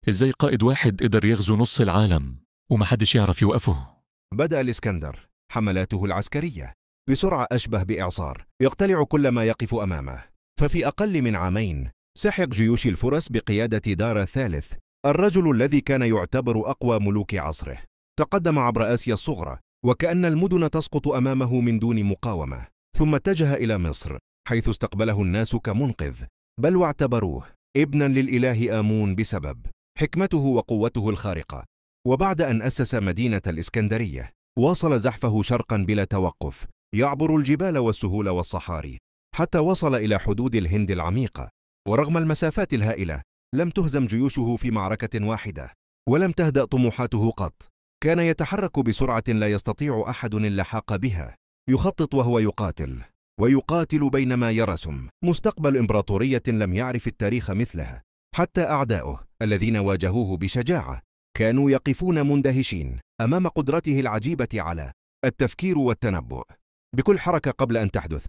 إزاي قائد واحد قدر يغزو نص العالم ومحدش يعرف يوقفه؟ بدأ الإسكندر حملاته العسكرية بسرعة أشبه بإعصار يقتلع كل ما يقف أمامه، ففي أقل من عامين سحق جيوش الفرس بقيادة دار الثالث، الرجل الذي كان يعتبر أقوى ملوك عصره. تقدم عبر آسيا الصغرى وكأن المدن تسقط أمامه من دون مقاومة، ثم اتجه إلى مصر حيث استقبله الناس كمنقذ، بل واعتبروه ابنا للإله آمون بسبب حكمته وقوته الخارقة. وبعد أن أسس مدينة الإسكندرية واصل زحفه شرقا بلا توقف، يعبر الجبال والسهول والصحاري حتى وصل إلى حدود الهند العميقة. ورغم المسافات الهائلة لم تهزم جيوشه في معركة واحدة، ولم تهدأ طموحاته قط. كان يتحرك بسرعة لا يستطيع أحد اللحاق بها، يخطط وهو يقاتل، ويقاتل بينما يرسم مستقبل إمبراطورية لم يعرف التاريخ مثلها. حتى أعداؤه الذين واجهوه بشجاعة كانوا يقفون مندهشين أمام قدرته العجيبة على التفكير والتنبؤ. بكل حركة قبل أن تحدث